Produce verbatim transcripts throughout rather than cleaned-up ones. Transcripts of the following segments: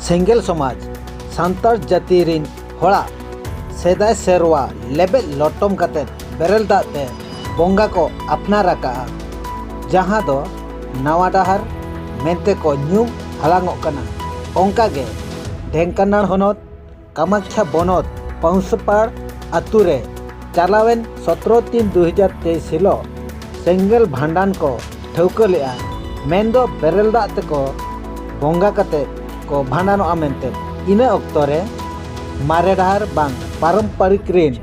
ᱥᱮᱸᱜᱮᱞ ᱥᱚᱢᱟᱡᱽ, ᱥᱟᱱᱛᱟᱲ ᱡᱟᱹᱛᱤ ᱨᱤᱱ ᱦᱚᱲᱟᱜ ᱥᱮᱫᱟᱭ ᱥᱮᱨᱣᱟ ᱞᱮᱵᱮᱫ ᱞᱚᱴᱚᱢ ᱠᱟᱛᱮ ᱵᱮᱨᱮᱞ ᱫᱟᱜ ᱛᱮ ᱵᱚᱸᱜᱟ ᱠᱚ ᱟᱯᱱᱟᱨ ᱟᱠᱟᱫᱼᱟ, ᱡᱟᱦᱟᱸ ᱫᱚ ᱱᱟᱣᱟ ᱰᱟᱦᱟᱨ ᱢᱮᱱᱛᱮ ᱠᱚ ᱧᱩᱢ ᱦᱟᱞᱟᱝᱚᱜ ᱠᱟᱱᱟ᱾ ᱚᱱᱠᱟᱜᱮ ᱰᱷᱮᱝᱠᱟᱱᱟᱲ ᱦᱚᱱᱚᱛ ᱠᱟᱢᱟᱠᱷᱭᱟ ᱵᱚᱱᱚᱛ ᱯᱟᱹᱣᱥᱟᱯᱟᱲ ᱟᱹᱛᱩ ᱨᱮ ᱪᱟᱞᱟᱣᱮᱱ ᱥᱚᱛᱨᱚ ᱛᱤᱱ ᱫᱩ ᱦᱟᱡᱟᱨ ᱛᱮᱭᱤᱥ ᱦᱤᱞᱳᱜ ᱥᱮᱸᱜᱮᱞ ᱵᱷᱟᱸᱰᱟᱱ ᱠᱚ ᱴᱷᱟᱹᱣᱠᱟᱹ ᱞᱮᱫᱼᱟ, ᱢᱮᱱᱫᱚ ᱵᱮᱨᱮᱞ ᱫᱟᱜ ᱛᱮᱠᱚ ᱵᱚᱸᱜᱟ ᱠᱟᱛᱮ ᱠᱚ ᱵᱷᱟᱸᱰᱟᱱᱚᱜᱼᱟ ᱢᱮᱱᱛᱮ᱾ ᱤᱱᱟᱹ ᱚᱠᱛᱚ ᱨᱮ ᱢᱟᱨᱮ ᱰᱟᱦᱟᱨ ᱵᱟᱝ ᱯᱟᱨᱚᱢᱯᱟᱨᱤᱠ ᱨᱤᱱ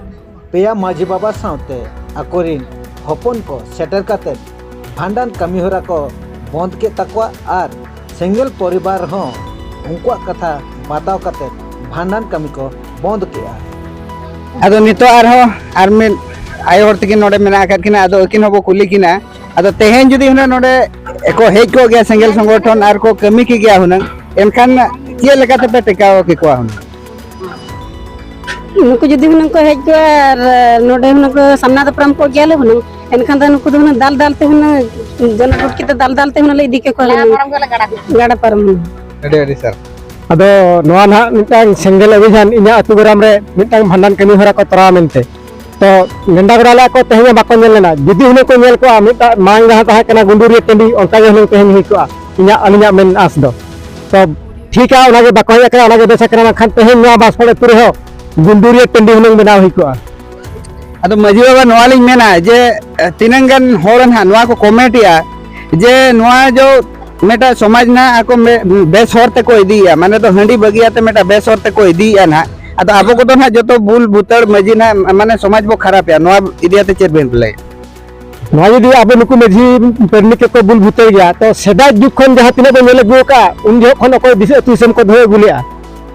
ᱯᱮᱭᱟ ᱢᱟᱹᱡᱷᱤ ᱵᱟᱵᱟ ᱥᱟᱶᱛᱮ ᱟᱠᱚᱨᱤᱱ ᱦᱚᱯᱚᱱ ᱠᱚ ᱥᱮᱴᱮᱨ ᱠᱟᱛᱮ ᱵᱷᱟᱸᱰᱟᱱ ᱠᱟᱹᱢᱤ ᱦᱚᱨᱟ ᱠᱚ ᱵᱚᱸᱫᱽ ᱠᱮᱫ ᱛᱟᱠᱚᱣᱟ ᱟᱨ ᱥᱮᱸᱜᱮᱞ ᱯᱚᱨᱤᱵᱟᱨ ᱦᱚᱸ ᱩᱱᱠᱩᱣᱟᱜ ᱠᱟᱛᱷᱟ ᱵᱟᱛᱟᱣ ᱠᱟᱛᱮ ᱵᱷᱟᱸᱰᱟᱱ ᱠᱟᱹᱢᱤ ᱠᱚ ᱵᱚᱸᱫᱽ ᱠᱮᱫᱼᱟ᱾ ᱟᱫᱚ ᱱᱤᱛᱚᱜ ᱟᱨᱦᱚᱸ ᱟᱨ ᱢᱤᱫ ᱟᱭᱳ ᱦᱚᱲ ᱛᱟᱹᱠᱤᱱ ᱱᱚᱰᱮ ᱢᱮᱱᱟᱜ ᱟᱠᱟᱫ ᱠᱤᱱᱟ, ᱟᱫᱚ ᱟᱹᱠᱤᱱ ᱦᱚᱸᱵᱚ ᱠᱩᱞᱤ ᱠᱤᱱᱟ᱾ ᱟᱫᱚ ᱛᱮᱦᱮᱧ ᱡᱩᱫᱤ ᱦᱩᱱᱟᱹᱝ ᱱᱚᱰᱮ ᱠᱚ ᱦᱮᱡ ᱠᱚᱜ ᱜᱮᱭᱟ ᱥᱮᱸᱜᱮᱞ ᱥᱚᱝᱜᱚᱴᱷᱚᱱ ᱟᱨ ᱠᱚ ᱠᱟᱹᱢᱤ ᱠᱮ ᱜᱮᱭᱟ ᱦᱩᱱᱟᱹᱝ, ᱮᱱᱠᱷᱟᱱ ᱪᱮᱫ ᱞᱮᱠᱟ ᱛᱮᱯᱮ ᱴᱮᱠᱟᱣ ᱠᱮᱠᱚᱣᱟ ᱦᱩᱱᱟᱹᱝ? ᱱᱩᱠᱩ ᱡᱩᱫᱤ ᱦᱩᱱᱟᱹᱝ ᱠᱚ ᱦᱮᱡ ᱠᱚᱜᱼᱟ ᱟᱨ ᱱᱚᱰᱮ ᱦᱩᱱᱟᱹᱝ ᱠᱚ ᱥᱟᱢᱱᱟ ᱫᱟᱯᱨᱟᱢ ᱠᱚᱜ ᱜᱮᱭᱟᱞᱮ ᱦᱩᱱᱟᱹᱝ, ᱮᱱᱠᱷᱟᱱ ᱫᱚ ᱱᱩᱠᱩ ᱫᱚ ᱦᱩᱱᱟᱹᱝ ᱫᱟᱞ ᱫᱟᱞ ᱛᱮ ᱦᱩᱱᱟᱹᱝ ᱡᱚᱱᱚᱜ ᱜᱩᱴ ᱠᱟᱛᱮ ᱫᱟᱞ ᱫᱟᱞ ᱛᱮ ᱦᱩᱱᱟᱹᱝ ᱞᱮ ᱤᱫᱤ ᱠᱮᱠᱚᱣᱟ ᱦᱩᱱᱟᱹᱝ᱾ ᱜᱟᱰᱟ ᱯᱟᱨᱚᱢ ᱦᱩᱱᱟᱹᱝ᱾ ᱟᱹᱰᱤ ᱟᱹᱰᱤ ᱥᱟᱨ᱾ ᱟᱫᱚ ᱱᱚᱣᱟ ᱱᱟᱦᱟᱜ ᱢᱤᱫᱴᱟᱝ ᱥᱮᱸᱜᱮᱞ ᱚᱵᱷᱤᱡᱟᱱ ᱤᱧᱟᱹᱜ ᱟᱹᱛᱩ ᱜᱚᱨᱟᱢ ᱨᱮ ᱢᱤᱫᱴᱟᱝ ᱵᱷᱟᱸᱰᱟᱱ ᱠᱟᱹᱢᱤ ᱦᱚᱨᱟ ᱠᱚ ᱛᱚᱨᱟᱣ ᱢᱮᱱᱛᱮ᱾ ᱛᱚ ᱱᱮᱰᱟ ᱜᱚᱰᱟ ᱞᱮᱫᱟ ᱠᱚ, ᱛᱮᱦᱮᱧ ᱦᱚᱸ ᱵᱟᱠᱚ ᱧᱮᱞ ᱞᱮᱱᱟ᱾ ᱡᱩᱫᱤ ᱦᱩᱱᱟᱹᱝ ᱠᱚ ᱧᱮᱞ ᱠᱚᱜᱼᱟ, ᱢᱤᱫᱴᱟᱝ ᱢᱟᱲᱟᱝ ᱡᱟᱦᱟᱸ ᱛᱟᱦᱮᱸ ᱠᱟᱱᱟ ᱜᱩᱸᱰᱩᱨᱤᱭᱟᱹ ᱴᱟᱺᱰᱤ, ᱚᱱᱠᱟ ᱜᱮ ᱦᱩᱱᱟᱹᱝ ᱛᱮᱦᱮᱧ ᱦᱩᱭ ᱠᱚᱜᱼᱟ, ᱤᱧᱟᱹᱜ ᱟᱹᱞᱤᱧᱟᱜ ᱢᱮᱱ ᱟᱸᱥ ᱫᱚ᱾ ᱛᱚ ᱴᱷᱤᱠᱟ, ᱚᱱᱟᱜᱮ ᱵᱟᱠᱚ ᱦᱮᱡ ᱟᱠᱟᱱᱟ, ᱚᱱᱟᱜᱮ ᱵᱮᱥ ᱟᱠᱟᱱᱟ, ᱵᱟᱝᱠᱷᱟᱱ ᱛᱮᱦᱮᱧ ᱱᱚᱣᱟ ᱵᱟᱸᱥᱯᱟᱲ ᱟᱹᱛᱩ ᱨᱮᱦᱚᱸ ᱜᱩᱸᱰᱩᱨᱤᱭᱟᱹ ᱴᱟᱺᱰᱤ ᱦᱩᱱᱟᱹᱝ ᱵᱮᱱᱟᱣ ᱦᱩᱭ ᱠᱚᱜᱼᱟ᱾ ᱟᱫᱚ ᱢᱟᱹᱡᱷᱤ ᱵᱟᱵᱟ, ᱱᱚᱣᱟ ᱞᱤᱧ ᱢᱮᱱᱟ ᱡᱮ, ᱮ, ᱛᱤᱱᱟᱹᱝ ᱜᱟᱱ ᱦᱚᱲ ᱱᱟᱦᱟᱜ ᱱᱚᱣᱟ ᱠᱚ ᱠᱚᱢᱮᱱᱴᱮᱜᱼᱟ ᱡᱮ ᱱᱚᱣᱟ ᱡᱚ ᱢᱤᱫᱴᱟᱝ ᱥᱚᱢᱟᱡᱽ ᱱᱟᱦᱟᱜ ᱟᱠᱚ ᱢᱮ-, ᱵᱮᱥ ᱦᱚᱨ ᱛᱮᱠᱚ ᱤᱫᱤᱭᱮᱜᱼᱟ, ᱢᱟᱱᱮ ᱫᱚ ᱦᱟᱺᱰᱤ ᱵᱟᱹᱜᱤᱭᱟᱛᱮ ᱢᱤᱫᱴᱟᱝ ᱵᱮᱥ ᱦᱚᱨ ᱛᱮᱠᱚ ᱤᱫᱤᱭᱮᱜᱼᱟ ᱱᱟᱦᱟᱜ᱾ ᱟᱫᱚ ᱟᱵᱚ ᱠᱚᱫᱚ ᱱᱟᱦᱟᱜ ᱡᱚᱛᱚ ᱵᱩᱞ ᱵᱷᱩᱛᱟᱹᱲ ᱢᱟᱹᱡᱷᱤ ᱱᱟᱦᱟᱜ, ᱢᱟᱱᱮ ᱥᱚᱢᱟᱡᱽ ᱵᱚ ᱠᱷᱟᱨᱟᱯᱮᱜᱼᱟ, ᱱᱚᱣᱟ ᱤᱫᱤᱭᱟᱛᱮ ᱪᱮᱫ ᱵᱮᱱ ᱞᱟᱹᱭᱟ? ᱱᱚᱣᱟ ᱡᱩᱫᱤ ᱟᱵᱚ ᱱᱩᱠᱩ ᱢᱟᱹᱡᱷᱤ ᱯᱟᱨᱟᱱᱤᱠ ᱠᱚᱠᱚ ᱵᱩᱞ ᱵᱷᱩᱛᱟᱹᱲ ᱜᱮᱭᱟ, ᱛᱚ ᱥᱮᱫᱟᱭ ᱡᱩᱜᱽ ᱠᱷᱚᱱ ᱡᱟᱦᱟᱸ ᱛᱤᱱᱟᱹᱜ ᱵᱚᱱ ᱧᱮᱞ ᱟᱹᱜᱩ ᱟᱠᱟᱫᱼᱟ, ᱩᱱ ᱡᱚᱦᱚᱜ ᱠᱷᱚᱱ ᱚᱠᱚᱭ ᱫᱤᱥᱟᱹ ᱟᱹᱛᱩ ᱫᱤᱥᱚᱢ ᱠᱚ ᱫᱚᱦᱚ ᱟᱹᱜᱩ ᱞᱮᱜᱼᱟ᱾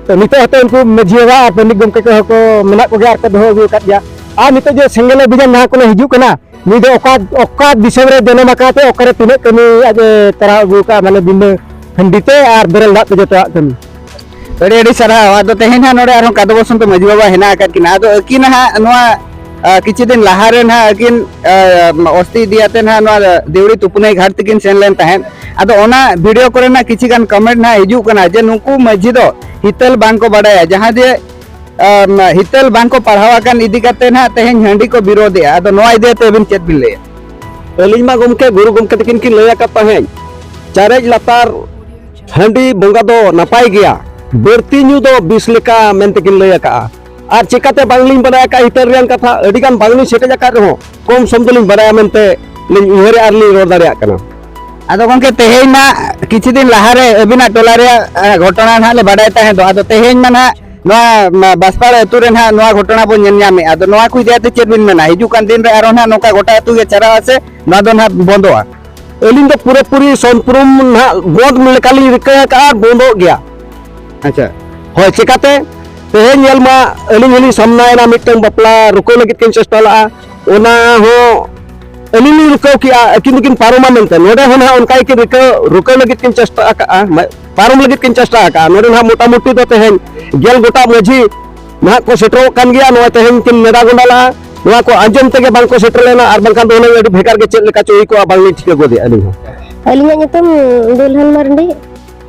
ᱛᱚ ᱱᱤᱛᱚᱜ ᱦᱚᱸᱛᱚ ᱩᱱᱠᱩ ᱢᱟᱹᱡᱷᱤ ᱵᱟᱵᱟ ᱟᱨ ᱯᱟᱨᱟᱱᱤᱠ ᱜᱚᱢᱠᱮ ᱠᱚᱦᱚᱸ ᱠᱚ ᱢᱮᱱᱟᱜ ᱠᱚᱜᱮᱭᱟ ᱟᱨ ᱠᱚ ᱫᱚᱦᱚ ᱟᱹᱜᱩ ᱟᱠᱟᱫ ᱜᱮᱭᱟ᱾ ᱟᱨ ᱱᱤᱛᱚᱜ ᱡᱮ ᱥᱮᱸᱜᱮᱞ ᱚᱵᱷᱤᱡᱟᱱ ᱡᱟᱦᱟᱸ ᱠᱚ ᱦᱤᱡᱩᱜ ᱠᱟᱱᱟ, ᱱᱩᱭ ᱫᱚ ᱚᱠᱟ, ᱚᱠᱟ ᱫᱤᱥᱚᱢ ᱨᱮ ᱡᱚᱱᱚᱢ ᱟᱠᱟᱱ ᱛᱮ ᱚᱠᱟᱨᱮ ᱛᱤᱱᱟᱹᱜ ᱠᱟᱹᱢᱤ ᱟᱡ ᱮ ᱛᱚᱨᱟᱣ ᱟᱹᱜᱩ ᱟᱠᱟᱫᱼᱟ, ᱢᱟᱱᱮ ᱵᱤᱱᱟᱹ ᱦᱟᱺᱰᱤ ᱛᱮ ᱟᱨ ᱵᱮᱨᱮᱞ ᱫᱟᱜ ᱛᱮ ᱡᱚᱛᱚᱣᱟᱜ ᱠᱟᱹᱢᱤ᱾ ᱟᱹᱰᱤ ᱟᱹᱰᱤ ᱥᱟᱨᱦᱟᱣ᱾ ᱟᱫᱚ ᱛᱮᱦᱮᱧ ᱦᱟᱸᱜ ᱱᱚᱰᱮ ᱟᱨᱦᱚᱸ ᱠᱟᱫᱚ ᱵᱚᱥᱚᱱᱛᱚ ᱢᱟᱹᱡᱷᱤ ᱵᱟᱵᱟ ᱦᱮᱱᱟᱜ ᱟᱠᱟᱫ ᱠᱤᱱᱟ᱾ ᱟᱫᱚ ᱟᱹᱠᱤᱱ ᱦᱟᱸᱜ ᱱᱚᱣᱟ ᱟᱨ ᱠᱤᱪᱷᱩ ᱫᱤᱱ ᱞᱟᱦᱟ ᱨᱮ ᱱᱟᱦᱟᱜ ᱟᱹᱠᱤᱱ ᱟᱨ, ᱚᱥᱛᱤ ᱤᱫᱤ ᱟᱛᱮ ᱱᱟᱦᱟᱜ ᱱᱚᱣᱟ ᱫᱤᱣᱲᱤ ᱛᱩᱯᱩᱱᱟᱹᱭ ᱜᱷᱟᱴ ᱛᱮᱠᱤᱱ ᱥᱮᱱ ᱞᱮᱱ ᱛᱟᱦᱮᱸᱫ᱾ ᱟᱫᱚ ᱚᱱᱟ ᱵᱷᱤᱰᱤᱭᱳ ᱠᱚᱨᱮ ᱱᱟᱜ ᱠᱤᱪᱷᱤ ᱜᱟᱱ ᱠᱚᱢᱮᱱᱴ ᱱᱟᱦᱟᱜ ᱦᱤᱡᱩᱜ ᱠᱟᱱᱟ ᱡᱮ ᱱᱩᱠᱩ ᱢᱟᱹᱡᱷᱤ ᱫᱚ ᱦᱤᱛᱟᱹᱞ ᱵᱟᱝ ᱠᱚ ᱵᱟᱰᱟᱭᱟ, ᱡᱟᱦᱟᱸ ᱡᱮ ᱟᱢ, ᱦᱤᱛᱟᱹᱞ ᱵᱟᱝ ᱠᱚ ᱯᱟᱲᱦᱟᱣ ᱟᱠᱟᱱ ᱤᱫᱤ ᱠᱟᱛᱮ ᱱᱟᱦᱟᱜ ᱛᱮᱦᱮᱧ ᱦᱟᱺᱰᱤ ᱠᱚ ᱵᱤᱨᱳᱫᱮᱜᱼᱟ᱾ ᱟᱫᱚ ᱱᱚᱣᱟ ᱤᱫᱤ ᱠᱟᱛᱮ ᱟᱹᱵᱤᱱ ᱪᱮᱫ ᱵᱤᱱ ᱞᱟᱹᱭᱟ? ᱟᱹᱞᱤᱧ ᱢᱟ ᱜᱚᱢᱠᱮ ᱜᱩᱨᱩ ᱜᱚᱢᱠᱮ ᱛᱟᱹᱠᱤᱱ ᱠᱤᱱ ᱞᱟᱹᱭ ᱟᱠᱟᱫ ᱛᱟᱦᱮᱸᱫ, ᱪᱟᱨᱮᱡ ᱞᱟᱛᱟᱨ ᱦᱟᱺᱰᱤ ᱵᱚᱸᱜᱟ ᱫᱚ ᱱᱟᱯᱟᱭ ᱜᱮᱭᱟ, ᱵᱟᱹᱲᱛᱤ ᱧᱩ ᱫᱚ ᱵᱤᱥ ᱞᱮᱠᱟ ᱢᱮᱱᱛᱮ ᱠᱤᱱ ᱞᱟᱹᱭ ᱟᱠᱟᱫᱼᱟ᱾ ᱟᱨ ᱪᱮᱠᱟᱛᱮ ᱵᱟᱝᱞᱤᱧ ᱵᱟᱰᱟᱭ ᱟᱠᱟᱫ ᱦᱤᱛᱟᱹᱞ ᱨᱮᱭᱟᱝ ᱠᱟᱛᱷᱟ ᱟᱹᱰᱤ ᱜᱟᱱ ᱵᱟᱝᱞᱤᱧ ᱥᱮᱴᱮᱡ ᱟᱠᱟᱫ ᱨᱮᱦᱚᱸ, ᱠᱚᱢ ᱥᱚᱢ ᱫᱚᱞᱤᱧ ᱵᱟᱰᱟᱭᱟ ᱢᱮᱱᱛᱮ ᱞᱤᱧ ᱩᱭᱦᱟᱹᱨᱮᱫᱼᱟ ᱟᱨ ᱞᱤᱧ ᱨᱚᱲ ᱫᱟᱲᱮᱭᱟᱜ ᱠᱟᱱᱟ᱾ ᱟᱫᱚ ᱜᱚᱢᱠᱮ, ᱛᱮᱦᱮᱧ ᱢᱟ ᱠᱤᱪᱷᱩ ᱫᱤᱱ ᱞᱟᱦᱟᱨᱮ ᱟᱹᱵᱤᱱᱟᱜ ᱴᱚᱞᱟ ᱨᱮᱭᱟᱜ ᱮ, ᱜᱷᱚᱴᱚᱱᱟ ᱱᱟᱦᱟᱜ ᱞᱮ ᱵᱟᱰᱟᱭ ᱛᱟᱦᱮᱸ ᱫᱚ, ᱟᱫᱚ ᱛᱮᱦᱮᱧ ᱢᱟ ᱱᱟᱦᱟᱜ ᱱᱚᱣᱟ ᱢᱟ, ᱵᱟᱥᱯᱟᱲ ᱟᱹᱛᱩ ᱨᱮ ᱱᱟᱦᱟᱜ ᱱᱚᱣᱟ ᱜᱷᱚᱴᱚᱱᱟ ᱵᱚᱱ ᱧᱮᱞ ᱧᱟᱢᱮᱫᱼᱟ᱾ ᱟᱫᱚ ᱱᱚᱣᱟ ᱠᱚ ᱤᱫᱤ ᱠᱟᱛᱮ ᱪᱮᱫ ᱵᱤᱱ ᱢᱮᱱᱟ? ᱦᱤᱡᱩᱜ ᱠᱟᱱ ᱫᱤᱱ ᱨᱮ ᱟᱨᱦᱚᱸ ᱱᱟᱦᱟᱜ ᱱᱚᱝᱠᱟ ᱜᱚᱴᱟ ᱟᱹᱛᱩ ᱜᱮ ᱪᱟᱨᱟᱜᱼᱟ ᱥᱮ ᱱᱚᱣᱟ ᱫᱚ ᱱᱟᱦᱟᱜ ᱵᱚᱱᱫᱚᱜᱼᱟ? ᱟᱹᱞᱤᱧ ᱫᱚ ᱯᱩᱨᱟᱹᱯᱩᱨᱤ ᱥᱚᱢᱯᱩᱨᱱ ᱱᱟᱦᱟᱜ ᱵᱚᱸᱫᱽ ᱞᱮᱠᱟᱞᱤᱧ ᱨᱤᱠᱟᱹ ᱟᱠᱟᱫᱼᱟ ᱟᱨ ᱵᱚᱸᱫᱚᱜ ᱜᱮᱭᱟ᱾ ᱟᱪᱪᱷᱟ᱾ ᱦᱳᱭ, ᱪᱮᱠᱟᱛᱮ? ᱛᱮᱦᱮᱧ ᱧᱮᱞ ᱢᱟ, ᱟᱹᱞᱤᱧ ᱦᱚᱸᱞᱤᱧ ᱥᱟᱢᱱᱟᱭᱮᱱᱟ ᱢᱤᱫᱴᱟᱝ ᱵᱟᱯᱞᱟ ᱨᱩᱠᱟᱹᱣ ᱞᱟᱹᱜᱤᱫ ᱠᱤᱱ ᱪᱮᱥᱴᱟ ᱞᱟᱜᱼᱟ, ᱚᱱᱟ ᱦᱚᱸ ᱟᱹᱞᱤᱧ ᱞᱤᱧ ᱨᱩᱠᱟᱹᱣ ᱠᱮᱜᱼᱟ, ᱟᱹᱠᱤᱱ ᱫᱚᱠᱤᱱ ᱯᱟᱨᱚᱢᱟ ᱢᱮᱱᱛᱮ᱾ ᱱᱚᱰᱮ ᱦᱚᱸ ᱱᱟᱦᱟᱜ ᱚᱱᱠᱟ ᱜᱮᱠᱤᱱ ᱨᱩᱠᱟᱹᱣ, ᱨᱩᱠᱟᱹᱣ ᱞᱟᱹᱜᱤᱫ ᱠᱤᱱ ᱪᱮᱥᱴᱟ ᱟᱠᱟᱜᱼᱟ, ᱢᱟ-, ᱯᱟᱨᱚᱢ ᱞᱟᱹᱜᱤᱫ ᱠᱤᱱ ᱪᱮᱥᱴᱟ ᱟᱠᱟᱜᱼᱟ᱾ ᱱᱚᱰᱮ ᱱᱟᱦᱟᱜ ᱢᱚᱴᱟᱢᱩᱴᱤ ᱫᱚ ᱛᱮᱦᱮᱧ ᱜᱮᱞ ᱜᱚᱴᱟ ᱢᱟᱹᱡᱷᱤ ᱱᱟᱦᱟᱜ ᱠᱚ ᱥᱮᱴᱮᱨᱚᱜ ᱠᱟᱱ ᱜᱮᱭᱟ᱾ ᱱᱚᱣᱟ ᱛᱮᱦᱮᱧ ᱠᱤᱱ ᱱᱮᱰᱟ ᱜᱚᱸᱰᱟ ᱞᱟᱜᱼᱟ, ᱱᱚᱣᱟ ᱠᱚ ᱟᱸᱡᱚᱢ ᱛᱮᱜᱮ ᱵᱟᱝ ᱠᱚ ᱥᱮᱴᱮᱨ ᱞᱮᱱᱟ, ᱟᱨ ᱵᱟᱝᱠᱷᱟᱱ ᱫᱚ ᱦᱩᱱᱟᱹᱝ ᱟᱹᱰᱤ ᱵᱷᱮᱜᱟᱨ ᱜᱮ ᱪᱮᱫ ᱞᱮᱠᱟ ᱪᱚ ᱦᱩᱭ ᱠᱚᱜᱼᱟ, ᱵᱟᱝᱞᱤᱧ ᱴᱷᱤᱠᱟᱹ ᱜᱚᱫᱮᱜᱼᱟ ᱟᱹᱞᱤᱧ ᱦᱚᱸ᱾ ᱟᱹᱞᱤᱧᱟᱜ ᱧᱩᱛᱩᱢ ᱫᱩᱞᱦᱟᱱ ᱢᱟᱨᱰᱤ᱾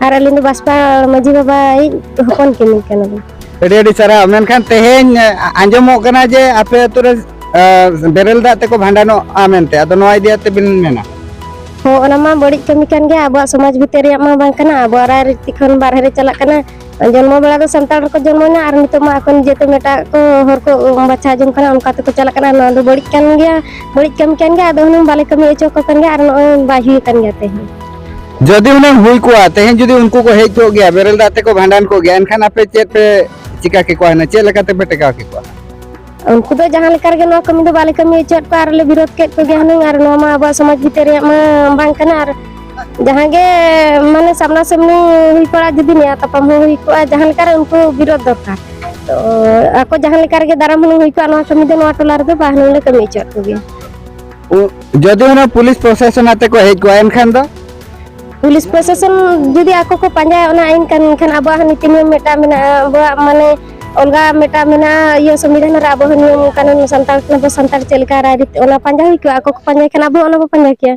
ᱟᱨ ᱟᱹᱞᱤᱧ ᱫᱚ ᱵᱟᱥᱯᱟ ᱢᱟᱹᱡᱷᱤ ᱵᱟᱵᱟᱭᱤᱡ ᱦᱚᱯᱚᱱ ᱠᱤᱱᱤᱧ ᱠᱟᱱᱟᱞᱤᱧ᱾ ᱟᱹᱰᱤ ᱟᱹᱰᱤ ᱥᱟᱨᱦᱟᱣ᱾ ᱢᱮᱱᱠᱷᱟᱱ ᱛᱮᱦᱮᱧ, ᱮ, ᱟᱸᱡᱚᱢᱚᱜ ᱠᱟᱱᱟ ᱡᱮ ᱟᱯᱮ ᱟᱹᱛᱩ ᱨᱮ, ᱮ, ᱵᱮᱨᱮᱞ ᱫᱟᱜ ᱛᱮᱠᱚ ᱵᱷᱟᱸᱰᱟᱱᱚᱜᱼᱟ ᱢᱮᱱᱛᱮ, ᱟᱫᱚ ᱱᱚᱣᱟ ᱤᱫᱤ ᱠᱟᱛᱮ ᱵᱤᱱ ᱢᱮᱱᱟ? ᱦᱚᱸ, ᱚᱱᱟ ᱢᱟ ᱵᱟᱹᱲᱤᱡ ᱠᱟᱹᱢᱤ ᱠᱟᱱ ᱜᱮᱭᱟ, ᱟᱵᱚᱣᱟᱜ ᱥᱚᱢᱟᱡᱽ ᱵᱷᱤᱛᱤᱨ ᱨᱮᱭᱟᱜ ᱢᱟ ᱵᱟᱝ ᱠᱟᱱᱟ, ᱟᱵᱚᱣᱟᱜ ᱨᱟᱭ ᱨᱤᱛᱤ ᱠᱷᱚᱱ ᱵᱟᱨᱦᱮ ᱨᱮ ᱪᱟᱞᱟᱜ ᱠᱟᱱᱟ᱾ ᱡᱚᱱᱢᱚ ᱵᱮᱲᱟ ᱫᱚ ᱥᱟᱱᱛᱟᱲ ᱨᱮᱠᱚ ᱡᱚᱱᱢᱚᱭᱮᱱᱟ, ᱟᱨ ᱱᱤᱛᱚᱜ ᱢᱟ ᱟᱠᱚ ᱱᱤᱡᱮᱛᱮ ᱮᱴᱟᱜ ᱠᱚ ᱦᱚᱲ ᱠᱚ ᱵᱟᱪᱷᱟᱣ ᱡᱚᱝ ᱠᱟᱱᱟ, ᱚᱱᱠᱟ ᱛᱮᱠᱚ ᱪᱟᱞᱟᱜ ᱠᱟᱱᱟ᱾ ᱱᱚᱣᱟ ᱫᱚ ᱵᱟᱹᱲᱤᱡ ᱠᱟᱱ ᱜᱮᱭᱟ, ᱵᱟᱹᱲᱤᱡ ᱠᱟᱹᱢᱤ ᱠᱟᱱ ᱜᱮᱭᱟ᱾ ᱟᱫᱚ ᱦᱩᱱᱟᱹᱝ ᱵᱟᱞᱮ ᱠᱟᱹᱢᱤ ᱦᱚᱪᱚ ᱟᱠᱚ ᱠᱟᱱ ᱜᱮᱭᱟ, ᱟᱨ ᱱᱚᱜᱼᱚᱭ ᱵᱟᱭ ᱦᱩᱭ ᱟᱠᱟᱱ ᱜᱮᱭᱟ ᱛᱮᱦᱮᱧ᱾ ᱡᱩᱫᱤ ᱦᱩᱱᱟᱹᱝ ᱦᱩᱭ ᱠᱚᱜᱼᱟ, ᱛᱮᱦᱮᱧ ᱡᱩᱫᱤ ᱩᱱᱠᱩ ᱠᱚ ᱦᱮᱡ ᱠᱚᱜ ᱜᱮᱭᱟ, ᱵᱮᱨᱮᱞ ᱫᱟᱜ ᱛᱮᱠᱚ ᱵᱷᱟᱸᱰᱟᱱ ᱠᱚᱜ ᱜᱮᱭᱟ, ᱮᱱᱠᱷᱟᱱ ᱟᱯᱮ ᱪᱮᱫ ᱯᱮ ᱪᱤᱠᱟ ᱠᱮᱠᱚᱣᱟ ᱦᱩᱱᱟᱹᱝ? ᱪᱮᱫ ᱞᱮᱠᱟ ᱛᱮᱯᱮ ᱴᱮᱠᱟᱣ ᱠᱮᱠᱚᱣᱟ? ᱩᱱᱠᱩ ᱫᱚ ᱡᱟᱦᱟᱸ ᱞᱮᱠᱟ ᱨᱮᱜᱮ ᱱᱚᱣᱟ ᱠᱟᱹᱢᱤ ᱫᱚ ᱵᱟᱞᱮ ᱠᱟᱹᱢᱤ ᱦᱚᱪᱚᱣᱟᱫ ᱠᱚᱣᱟ, ᱟᱨ ᱞᱮ ᱵᱤᱨᱳᱫ ᱠᱮᱫ ᱠᱚᱜᱮᱭᱟ ᱦᱩᱱᱟᱹᱝ, ᱟᱨ ᱱᱚᱣᱟ ᱢᱟ ᱟᱵᱚᱣᱟᱜ ᱥᱚᱢᱟᱡᱽ ᱵᱷᱤᱛᱤᱨ ᱨᱮᱭᱟᱜ ᱢᱟ ᱵᱟᱝ ᱠᱟᱱᱟ᱾ ᱟᱨ ᱡᱟᱦᱟᱸ ᱜᱮ ᱢᱟᱱᱮ ᱥᱟᱢᱱᱟ ᱥᱟᱢᱱᱤ ᱦᱩᱭ ᱯᱟᱲᱟᱜ ᱡᱩᱫᱤ ᱱᱮᱭᱟ ᱛᱟᱯᱟᱢ ᱦᱚᱸ ᱦᱩᱭ ᱠᱚᱜᱼᱟ, ᱡᱟᱦᱟᱸ ᱞᱮᱠᱟ ᱨᱮ ᱩᱱᱠᱩ ᱵᱤᱨᱳᱫ ᱫᱚᱨᱠᱟᱨ᱾ ᱛᱚ ᱟᱠᱚ ᱡᱟᱦᱟᱸ ᱞᱮᱠᱟ ᱨᱮᱜᱮ ᱫᱟᱨᱟᱢ ᱦᱩᱱᱟᱹᱝ ᱦᱩᱭ ᱠᱚᱜᱼᱟ, ᱱᱚᱣᱟ ᱠᱟᱹᱢᱤ ᱫᱚ ᱱᱚᱣᱟ ᱴᱚᱞᱟ ᱨᱮᱫᱚ ᱵᱟᱝ ᱦᱩᱱᱟᱹᱝ ᱞᱮ ᱠᱟᱹᱢᱤ ᱦᱚᱪᱚᱣᱟᱫ ᱠᱚᱜᱮᱭᱟ᱾ ᱩ-, ᱡᱩᱫᱤ ᱦᱩᱱᱟᱹᱝ ᱯᱩᱞᱤᱥ ᱯᱨᱚᱥᱟᱥᱚᱱ ᱟᱛᱮ ᱠᱚ ᱦᱮᱡ ᱠᱚᱜᱼᱟ, ᱮᱱᱠᱷᱟᱱ ᱫᱚ? ᱯᱩᱞᱤᱥ ᱯᱨᱚᱥᱟᱥᱚᱱ ᱡᱩᱫᱤ ᱟᱠᱚ ᱠᱚ ᱯᱟᱸᱡᱟᱭᱟ ᱚᱱᱟ ᱟᱹᱭᱤᱱ ᱠᱟᱹᱱᱩᱱ, ᱮᱱᱠᱷᱟᱱ ᱟᱵᱚᱣᱟᱜ ᱦᱚᱸ ᱱᱤᱛᱤ ᱱᱤᱭᱚᱢ ᱢᱤᱫᱴᱟᱝ ᱢᱮᱱᱟᱜᱼᱟ, ᱟᱵᱚᱣᱟᱜ ᱢᱟᱱᱮ ᱚᱞᱜᱟ ᱢᱤᱫᱴᱟᱝ ᱢᱮᱱᱟᱜᱼᱟ, ᱤᱭᱟᱹ ᱥᱚᱝᱵᱤᱫᱷᱟᱱ ᱨᱮ ᱟᱵᱚ ᱱᱤᱭᱚᱢ ᱠᱟᱹᱱᱩᱱ ᱥᱟᱱᱛᱟᱲ, ᱟᱵᱚ ᱥᱟᱱᱛᱟᱲ ᱪᱮᱫ ᱞᱮᱠᱟ ᱨᱟᱭᱨᱤᱛ, ᱚᱱᱟ ᱯᱟᱸᱡᱟ ᱦᱩᱭ ᱠᱚᱜᱼᱟ᱾ ᱟᱠᱚ ᱠᱚ ᱯᱟᱸᱡᱟᱭ ᱠᱷᱟᱱ ᱟᱵᱚ ᱚᱱᱟ ᱵᱚ ᱯᱟᱸᱡᱟ ᱠᱮᱭᱟ᱾